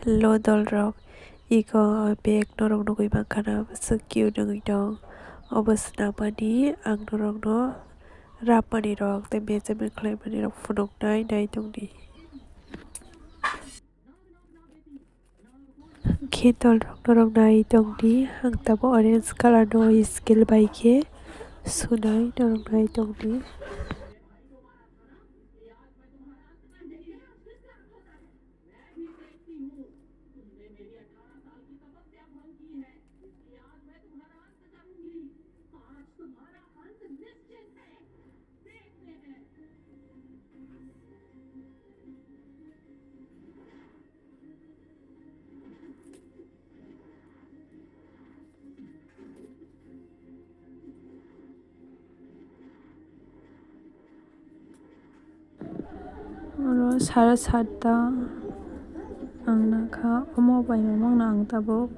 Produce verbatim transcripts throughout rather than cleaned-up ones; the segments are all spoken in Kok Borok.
Hello dolrok, iko bag norok nugwi mankha na, bwswk cute wngwi tong. Obo swnamani ang norokno rapmani rok tei measurement khlaimani rok phunuknai, nai tongdi. Khe dolrok norok nai tongdi, ang tabuk orange colour no scale bai khe sunai, norok nai tongdi. Oro sare satta ang nakha, omo bai mamang no ang tabuk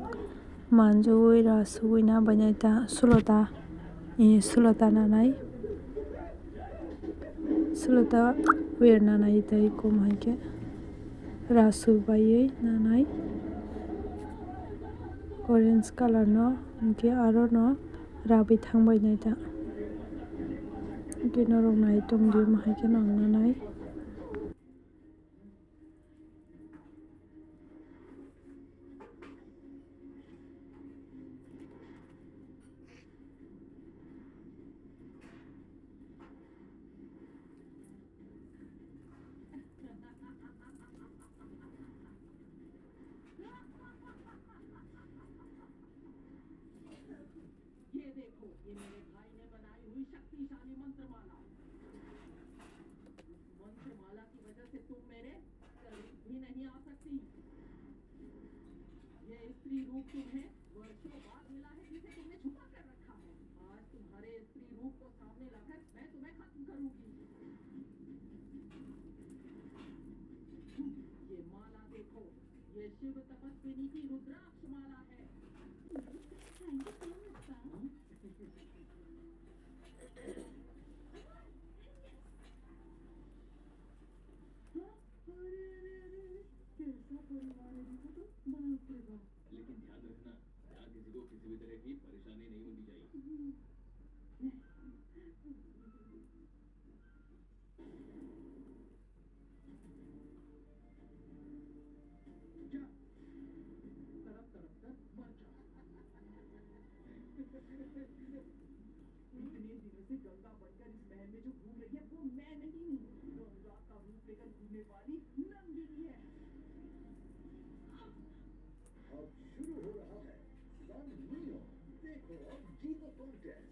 manjui rasugwi na bainai ta, sulota, eh, sulota nanai, sulota wer nanai tei kom hai khe rasu baiwi nanai orange colour no, hinkhe aro no rabwi thangbai nai ta. Hinkhe norok nai tongdi, omo hai khe no ang nanai. ये देखो, ये मेरे भाई ने बनाई हुई शक्तिशाली मंत्रमाला। उस मंत्रमाला की वजह से तुम मेरे करीब भी नहीं आ सकती। ये स्त्री रूप तुम्हें वर्षों बाद मिला है, जिसे तुमने छुपा कर रखा है। आज तुम्हारे स्त्री रूप को सामने लाकर मैं तुम्हें खत्म करूंगी। ये माला देखो, ये शिव तपस्विनी की रुद्राक्ष माला है। Thank you so much, sir. हाँ? अरे, अरे, अरे, अरे, कैसा परिवार है, देखो तो, बाप रे बाप। लेकिन ध्यान रखना, यहाँ किसी को किसी भी तरह की परेशानी नहीं होनी चाहिए। हम्म। जा, तड़प तड़प कर मर जा। इतने दिनों से गंगा बनकर इस महल में जो घूम रही है, वो मैं नहीं हूँ, गंगा का रूप लेकर घूमने वाली नंदिनी है। अब शुरू हो रहा है Sun Neo, देखो और जीतो contest।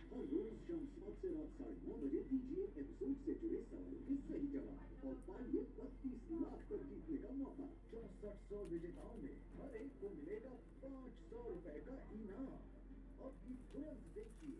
हर रोज शाम सात से रात साढ़े नौ बजे टीजीए एपिसोड से जुड़े सवालों के सही जवाब और पाइए बत्तीस लाख तक जीतने का मौका। चौसठ सौ विजेताओं में हर एक को मिलेगा पाँच सौ रुपए का इनाम। अभी तुरंत देखिए।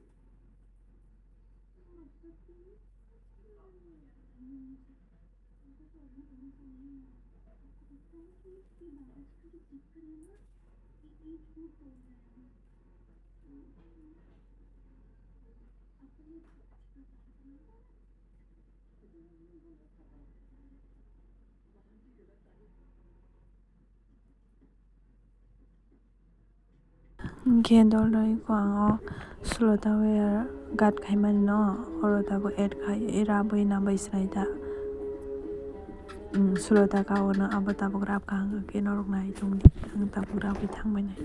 Hinkhe dolrok iko ang o sulota wire gat khaimani no oro tabuk add khai rabwi nabai swnai ta. Sulota ka ono abo tabuk rab kaham khe norok nai tongdi, ang tabuk rabwi thangbai nai.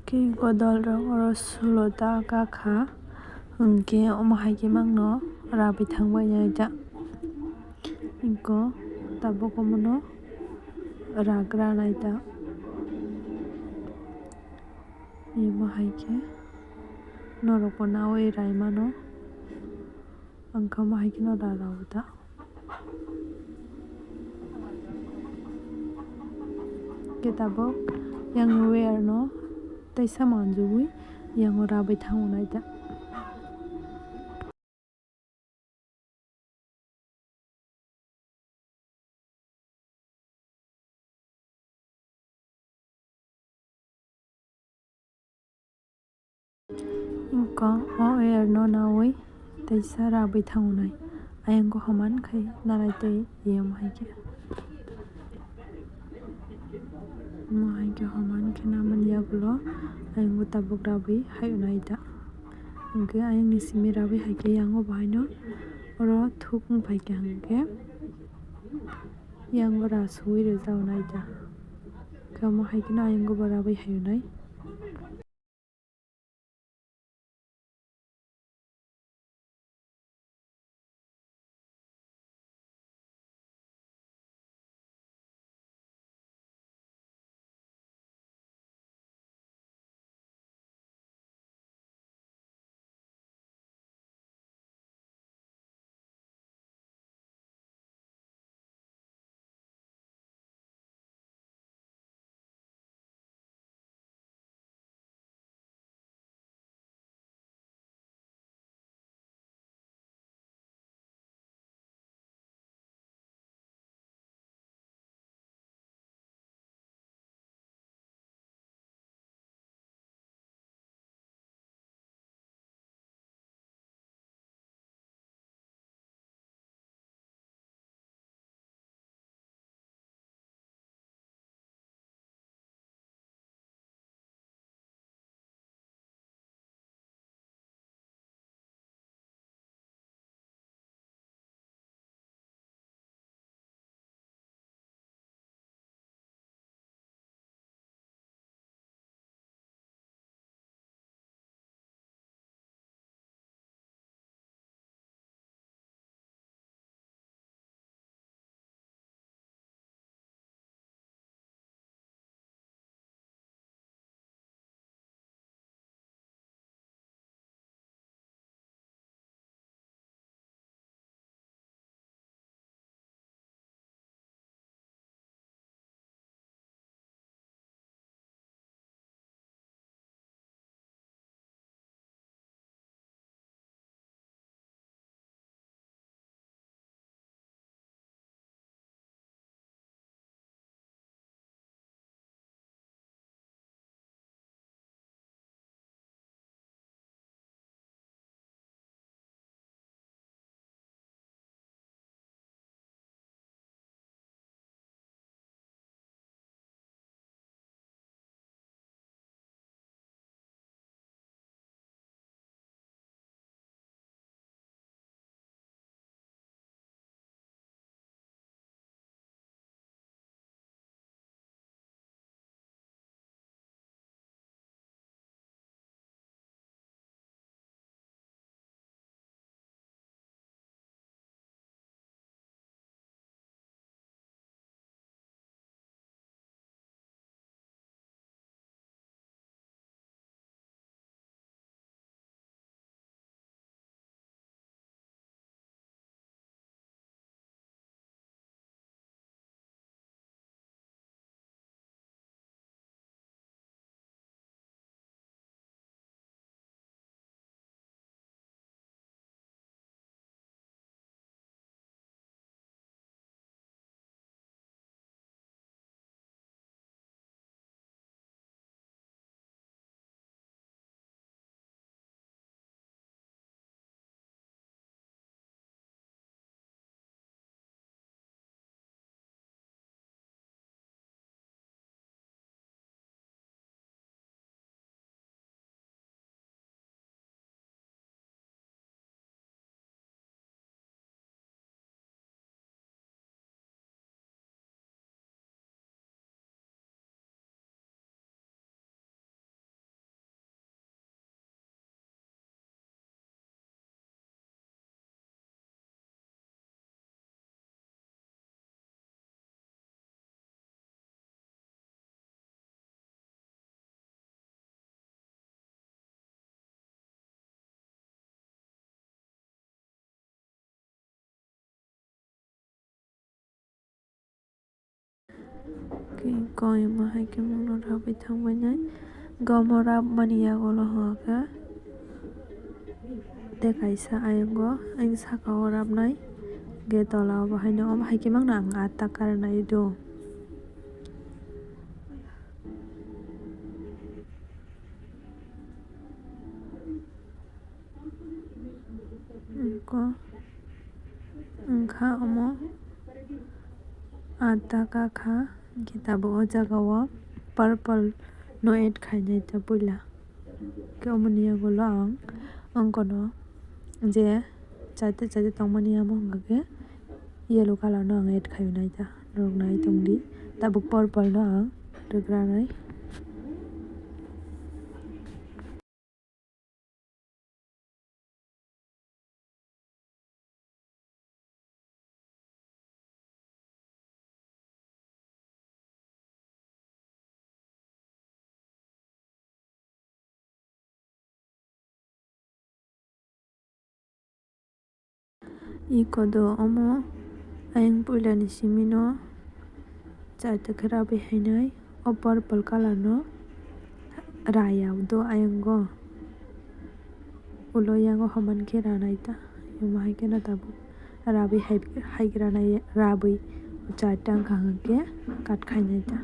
Khe godol rok oro sulo ta kha, hwnkhe omo hai khe mangno rabi thangbai nai ta. Iko tabuk omono ragra nai ta. Imo hai khe norok bo nawi rai mano, ang khe omo hai khe no ra rw ta. Khe tabuk yang wire no teisa manjugwi yang o rabai thango nai ta. Wngkha o wire no nawi teisa rabi thango nai. Ayang go homan khai narai tei yam hai khe. Mo hai khe homan khe namani yagulo ayang go tabuk rabi hai nai da. Hwnkhe ayang ni simi rabi hai khe yango bahai no oro thuk wng phai khe hwnkhe yango ra suwi rwjak nai da. Khe omo hai khe no ayang go bo rabi hai nai. Khe iko imo hai khe mungno rabwi thangbainai. Gomo rabmani yagulo hwnkhe tei kaisa ayongo, ayang sakao rabnai. Hwnkhe tola o bo haino, omo hai khe mangno ang atta karnai do. Wngkha omo atta kakha, hwnkhe tabuk o jaga o purple no add khainai ta puila. Khe omoni yagulo ang wngkha no je chaita chaita tongmani amo hwnkha khe yellow colour no ang add khainai ta, norok nai tongdi. Tabuk purple no ang rwgranai. Iko do omo ayang puila ni simi no chaita khe rabwi hainai. O purple colour no raya do ayang go. Ulo yago homan khe ranai ta. Imo hai khe no tabuk rabwi hai, hai khe ranai rabwi chaita wngkha hwnkhe cut khainai ta.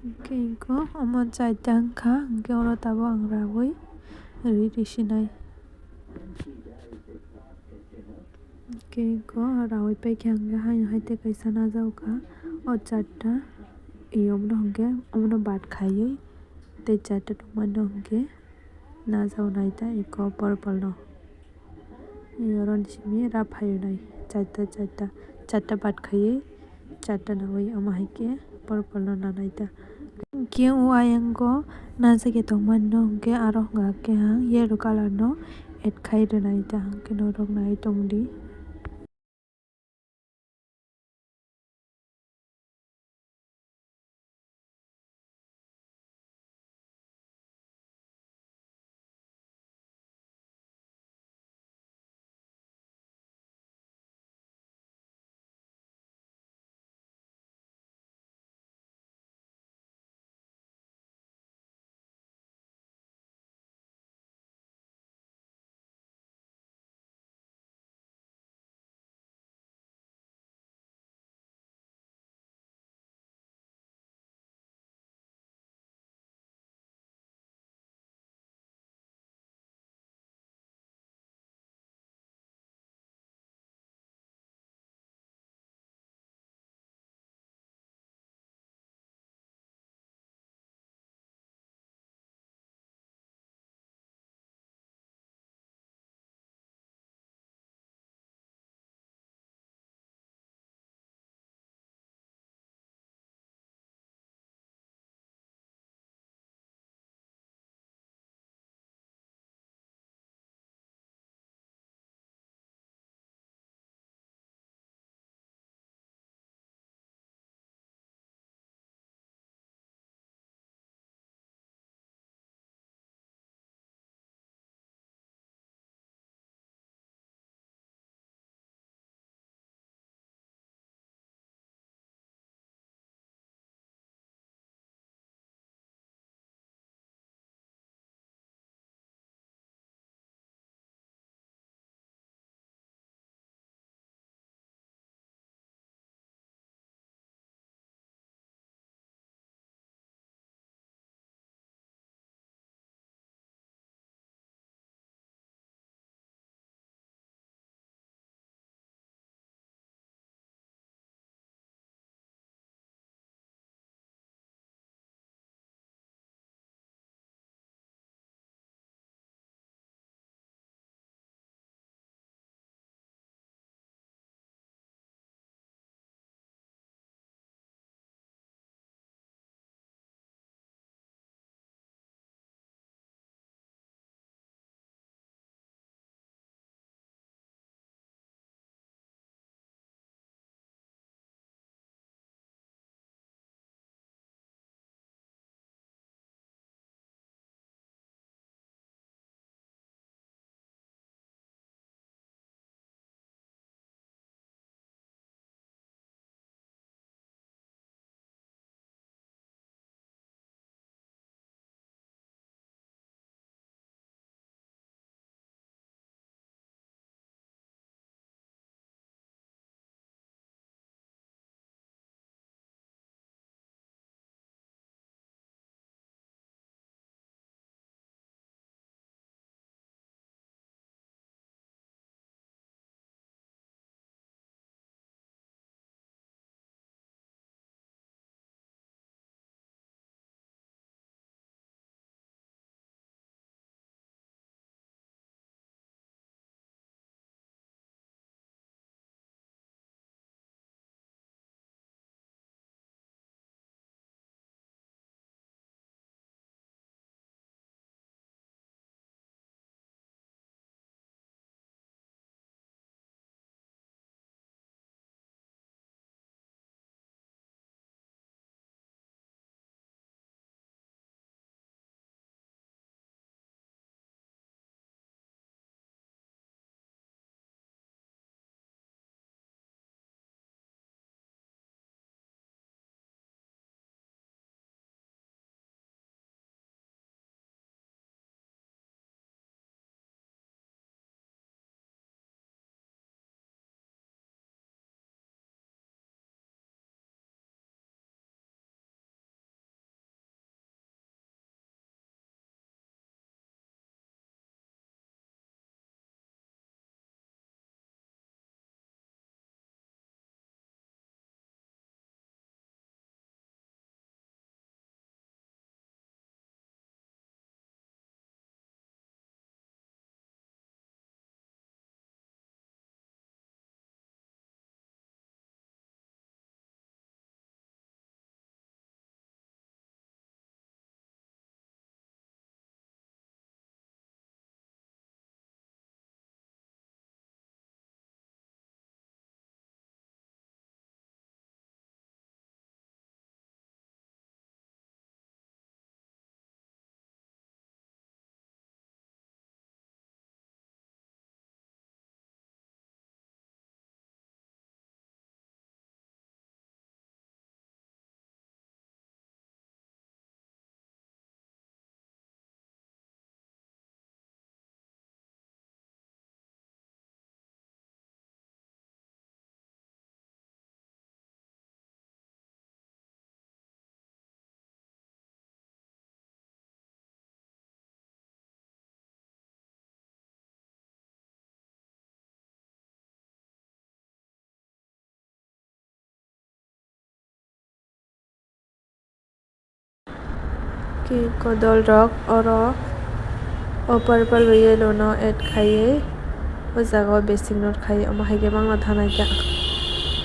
Hwnkhe iko omo chaita wngkha, hwnkhe oro tabuk ang raui ri risinai. Hwnkhe iko raui paikha, hwnkhe haino hai tei kaisa najaukha. O chatta, omono hwnkhe omono bad khaiwi tei chatta tongmani hwnkhe najaunai ta iko purple no. Oro ni simi rap phainai, chaita, chaita, chaita bad khaiwi, chaita nawi, omo hai khe purple no nanai ta. Hwnkhe o ayang o najagwi tongmani no hwnkhe aro hwnka khe ang yellow colour no add khai rwnai ta, hwnkhe norok nai tongdi. Ki kodol rok oro o purple bai yellow no add khaiwi o jaga o basic note khaiwi, omo hai khe mangno thanai kha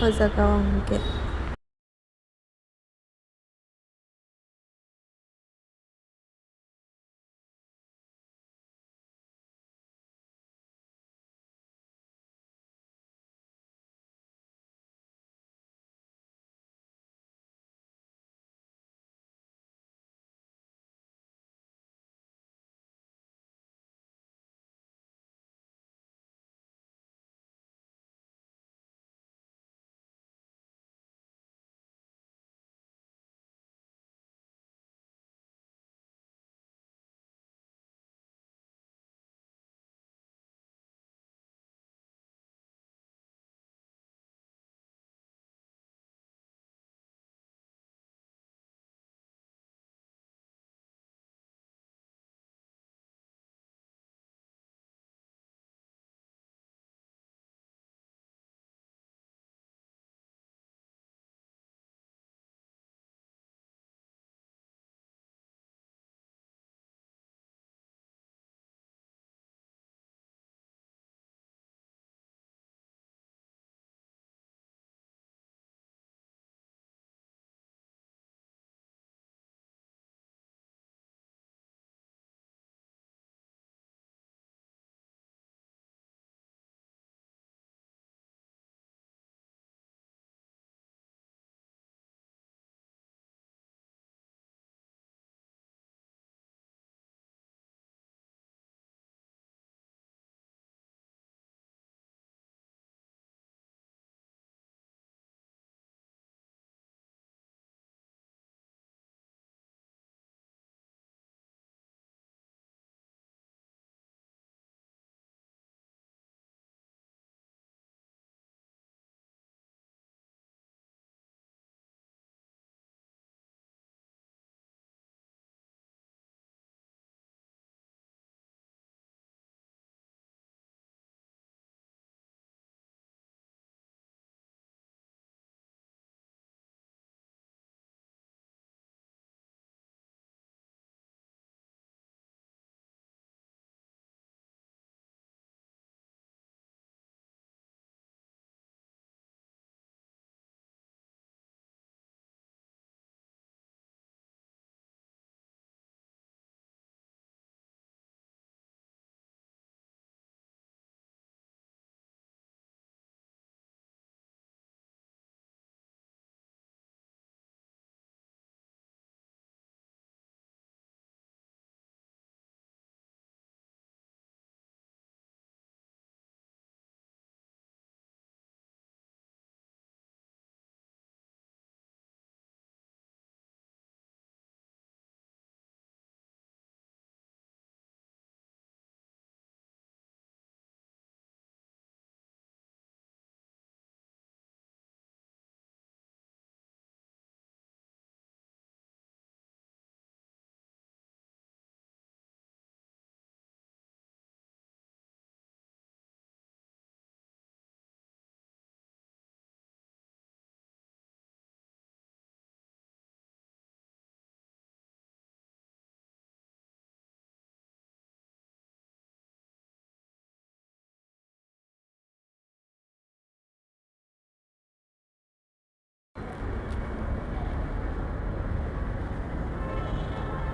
o jaga o hwnkhe.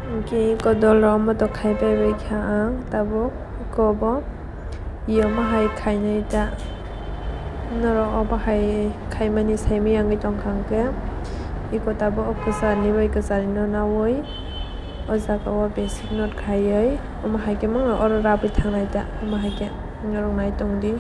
Hwnkhe kodol rok moto khai pai bai kha ang tabuk, eko bo. Iyamo hai khainai ta. Norok obo hai khaimani saimani wngwi tongkha hwnkhe, eko tabuk o kwcharni bai kwcharnino naui o jaga o basic note khaiwi, omo hai khe mangno oro rabwi thangnai ta, omo hai khe norok nai tongdi.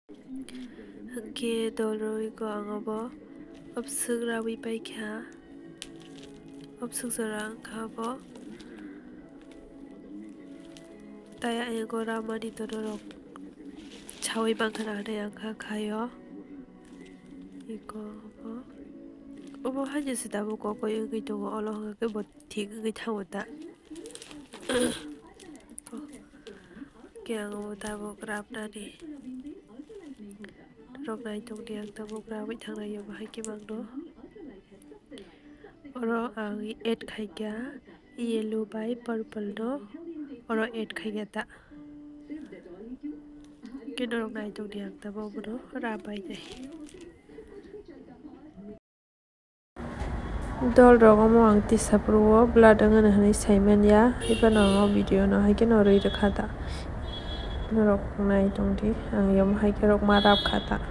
Hwnkhe dol rwui khe ang obo obswk raui paikha, obswk jora wngkha obo. Tai ayang o ramani tono rok saui mankha na hinui ang kha khaio. Iko obo, obo haino se tabuk kokoi wngwi tongo, olo hwnkhe bo thik wngwi thango ta. Khe ang obo tabuk rabnani rok nai tongdi, ang tabuk rabwi thangnai obo hai khe mangno. Oro ang add khaikha yellow bai purple no, oro add khaikha ta. Khe norok nai tongdi, ang tabuk abono rab bai nai. Dol rok omo ang tisa phuru o blood wng mano hinui sai manya, hai phano ang o video no hai kheno rwi rwkha ta. Norok nai tongdi, ang omo hai khe rok ma rab kha ta.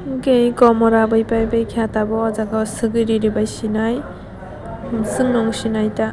Hwnkhe komora bai pai bai kha tabuk o jaga o swgwi riri bai sinai. Swngno wng sinai ta.